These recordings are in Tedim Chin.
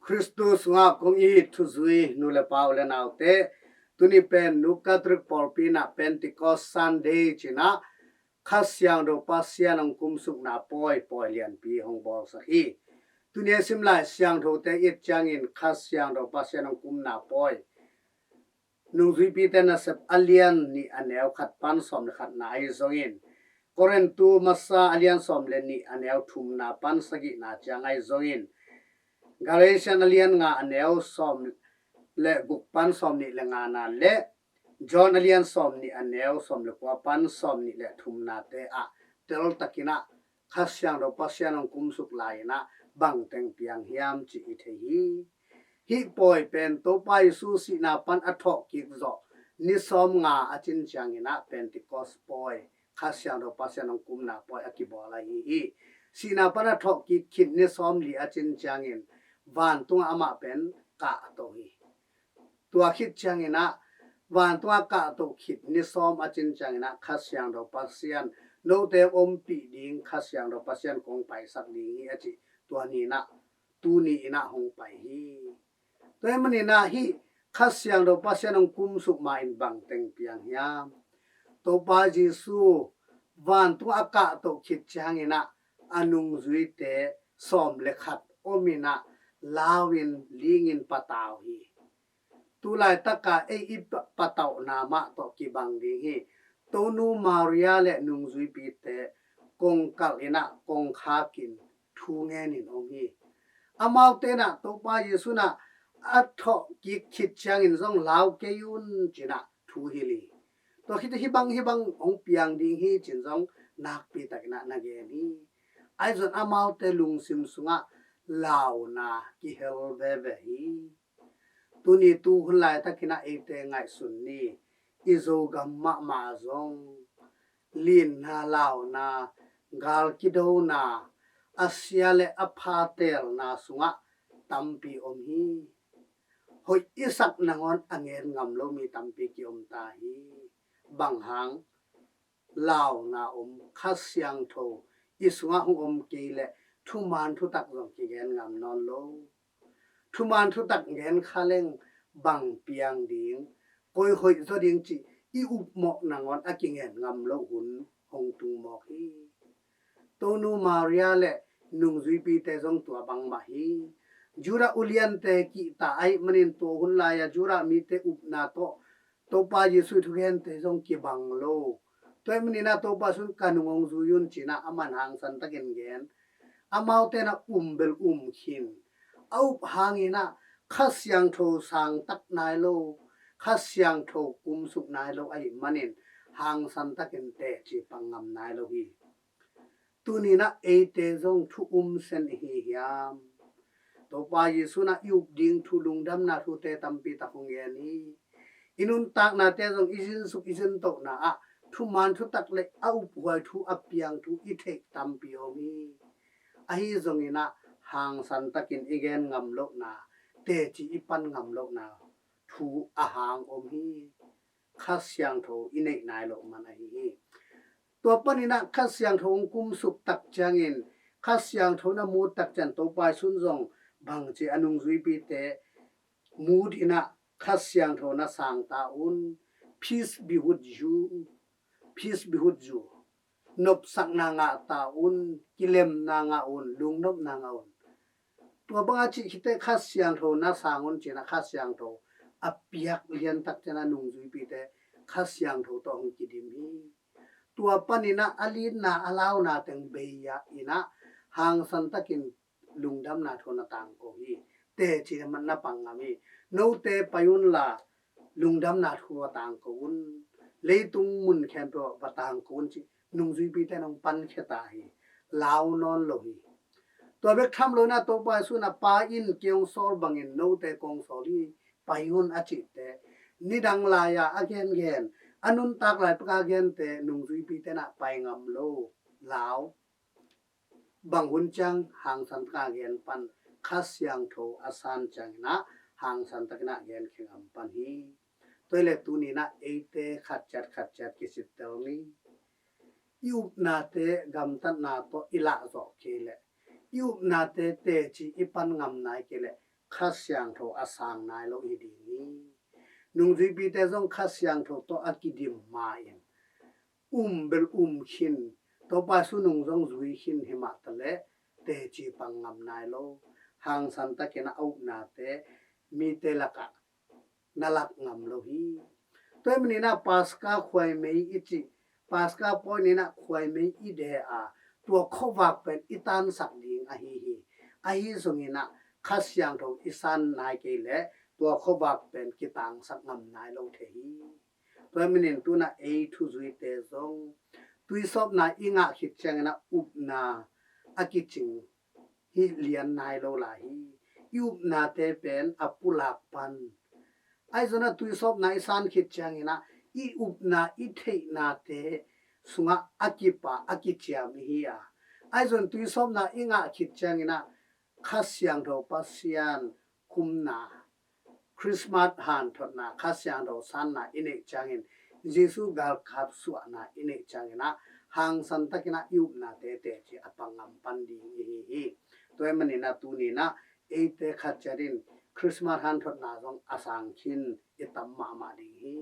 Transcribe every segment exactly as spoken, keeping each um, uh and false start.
Khristu sungah kong it thuzui nu le pa, u le naute, tuni pen Nu Catholic pawlpi in ah Pentecost Sunday ci-in ah Kha Siangtho Pasian hong kumsukna pawi, pawi lianpi hong bawlsak hi. Tuni a sim Lai Siangthote i et ciangin Kha Siangtho Pasian hong kumna pawi, Nungzuipite Nasep a lian nih a neu khat pan sawm le khatna ahi zongin, Korintu Masa a lian sawm le nih a neu thumna pan sagihna ciang ahi zongin, Galatian a lian nga a neu sawm le guk pan sawm nih le ngana le John a lian sawm nih a neu sawm le kua pan sawm nih le thumnate ah teltakin ah Kha Siangtho Pasian hong kumsuk lai-in ah bangteng piang hiam cih i thei hi. Hih pawi pen Topa Jesu sihna pan a thawhkik zawh ni sawmnga a cin ciangin ah Pentecost pawi, Kha Siangtho Pasian hong kumna pawi a kibawl ahi hi. Sihna pan a thawhkik khit ni sawmli a cin ciangin vantungah amah pen kahto hi. Tua khit ciangin ah vantungah kahto khit ni sawm a cin ciangin ah Kha Siangtho Pasian note ompih ding, Kha Siangtho Pasian kong paisak ding hi a cih tua ni-in ah, tuni in ah hong pai hi. Tua ahih manin ah hih Kha Siangtho Pasian hong kumsuk ma-in bangteng piang hiam? Topa Jesu vantungah a kahto khit ciangin ah a nungzuite sawm le khat om in ah lau-in, ling-in patau hi. Tu laitaka ei i pa-, patauhna mah tawh kibang ding hi. Tonu Maria le nungzuipite kongkalh in ah kongkhak in thu ngen in om hi. Amaute in ah Topa Jesu in ah a thawhkik khit ciangin zong lau kei un ci-in ah thu hilh hi. Tua khit hih bang hih bang hong piang ding hi ci-in zong nakpi takin ah na gen hi. Ahi zongin amaute lungsim sungah launa kihel veve hi. Tuni tu hun laitakin ah eite ngaihsun ni. I Zogam mahmah zong linna, launa, gal kidona, a sia le a pha teelna sungah tampi om hi. Hoih i sak nangawn a ngen ngam lo mi tampi kiom ta hi. Bang hang? Launa om, Kha Siangtho i sungah hong om kei leh thuman thutak zong kigen ngam nawn lo. Thuman thutak gen kha leng bang piang ding, koi hoih zaw ding cih i upmawh nangawn a kingen ngam loh hun hong tung mawk hi. Tonu Maria le nungzuipite zong tua bangmah hi. Judah uliante kihta ahih manin tua hun lai-a Judah mite upna tawh Topa Jesu thugente zong kibang lo. Tua ahih manin ah Topa Jesu in ka nung hong zui un ci-in ah aman hangsan takin gen. Amaute in ah um bel um khin. A up hangin ah Kha Siangtho sang tak nai lo, Kha Siangtho kumsuk nai lo ahih manin hangsan takin teci pang ngam nai lo hi. Tuni-in ah eite zong thu um sen i hi hiam? Topa Jesu in ah i up ding thu, lungdamna thute tampi tak hong gen hi. I nuntaknate zong i zinsuk i zintohna ah thuman thutak le a uphuai thu, a piang thu i theih tampi om hi. Ahi zongin ah hangsan takin i gen ngam lohna, teci i pan ngam lohna thu a hang om hi. Kha Siangtho i neih nai loh man ahi hi. Tua panin ah Kha Siangtho hong kumsuk tak ciangin, Kha Siangtho na mut tak ciang Topa Jesu in zong bangci a nungzuipite mut in ah Kha Siangtho na sang ta un. Peace be with you. Peace be with you. Nopsakna ngah ta un, kilemna ngah un, lungnopna ngah un. Tua banga cih khit teh Kha Siangtho na sang un ci-in ah Kha Siangtho a piak lian tak ciang a nungzuipite Kha Siangtho tawh hong kidim hi. Tua panin ah a litna a launa teng bei-ah in ah hangsan takin lungdamna thu na tangko hi. Teci na pang ngam hi. Note pai unla lungdamna thu va tangko un. Leitung mun khempeuh ah va tangko un cih nungzuipite in hong pankhia ta hi. Lau nawn lo hi. Tua bek tham lo-in ah Topa Jesu in ah Pa in kei hong sawl bangin note kong sawl hi, pai un a cihte, nidang lai-a a gengen, a nuntak lai pek a gente nungzuipite in ah pai ngam lo. Lau. Bang hun ciang hangsan takin a gen pan, Kha Siangtho a san ciangin ah hangsan takin ah genkhia ngam pan hi. Tua hi leh tuni-in ah eite khat ciat khat ciat kisittel ni. I upnate gamtatna tawh i lahzawh kei leh, i upnate teci i pan ngam nai kei leh, Kha Siangtho a sang nai lo hi ding hi. Nungzuipite zong Kha Siangtho tawh a kidim ma-in um bel um khin, Topa Jesu nung zong zui khin hi mah taleh teci pang ngam nai lo. Hangsan takin a upnate mite lakah na lak ngam lo hi. Tua hi maninah Paska khuaimei i cih, Paska pawi ninah khuaimei i de a, tua khuavak pen i tansak ding ahi hi. Ahi zonginah Kha Siangtho i san nai kei leh tua khuavak pen kitangsak ngam nai lo thei hi. Tua hi manin tunah ei thuzuite zong tuisawpna i ngah khit cianginah upna a kicing hi lian nai lo lai hi. I upnate pen a pulak pan. Ahi zonah tuisawpna i san khit cianginah i upna i theihnate sungah a kipa a kiciam i hi a. Ahi zon tuisawpna i ngah khit cianginah Kha Siangtho Pasian khumna, Christmas hanthotna, Kha Siangtho sanna i neih ciangin, Jesu galkap suahna i neih cianginah hangsan takinah i upnate teci a pang ngam pan ding i hi hi. Tua hi maninah tuninah eite khat ciatin Christmas hanthotna zong a sang khin i tam mahmah ding hi.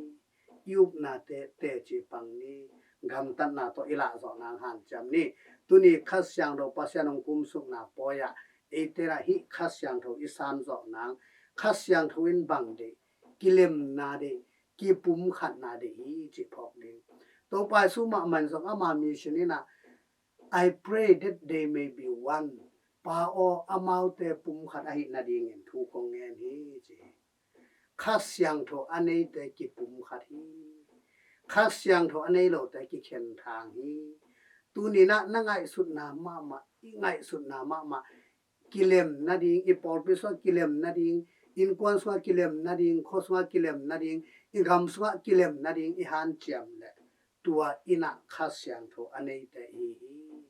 I upnate teci pang ni, gamtatna tawh i lahzawh nang hanciam ni. Tuni Kha Siangtho Pasian hong kumsukna pawi ah eite lah hih Kha Siangtho i san zawh nang, Kha Siangtho in bang deih, kilemna deih, kipumkhatna deih hi cih phawk ding. Topa Jesu mahmah in zong ama mission inah, "I pray that they may be one." Pa aw, amaute pumkhat ahih nadingin thu kong ngen hi ci hi. Kha Siangtho a neite kipumkhat hi. Kha Siangtho a nei lote kikhenthang hi. Tuninah na ngaihsutna mahmah, i ngaihsutna mahmah, kilem nading, i pawlpi sungah kilem nading, innkuan sungah kilem nading, khua sungah kilem nading, i gam sungah kilem nading i hanciam leh tua inah Kha Siangtho a neite i hi hi.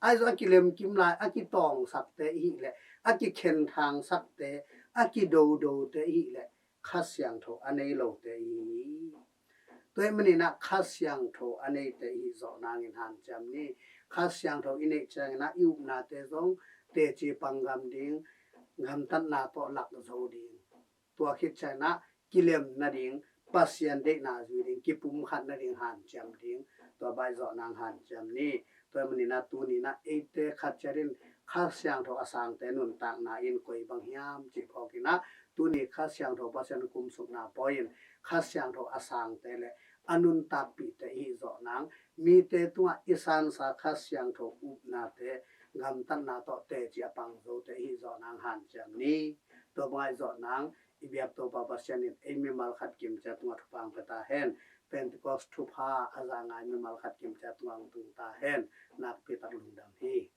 Ahi zong a kilemkim lai, a kitangsakte i hih leh, a kikhenthang sakte, a kidodote i hih leh Kha Siangtho a nei lote i hi hi. Tua hi maninah Kha Siangtho a neite i hih zawh nangin hanciam ni. Kha Siangtho i neih cianginah i upnate zong teci pang ngam ding, gamtatna tawh lak zo ding. Tua khit cianginah kilem nading, Pasian deihna zui ding, kipumkhat nading hanciam ding, tua bang i zawh nang hanciam ni. Tua hi maninah tuninah eite khat ciatin Kha Siangtho a sangte nuntakna in koi bang hiam cih phawkinah, tuni Kha Siangtho Pasian kumsukna pawi in Kha Siangtho a sangte le a nuntakpihte i hih zawh nang, mite tungah i sansa Kha Siangtho upnate gamtatna tawh teci a pang zote i hih zawh nang hanciam ni. Tua bang i zawh nang, i biak Topa Pasian in ei mimal khat kimciat tungah thupha hong pia ta hen. Pentecost thupha a za ngai mimal khat kimciat tungah hong tung ta hen. Nakpi tak lungdam hi.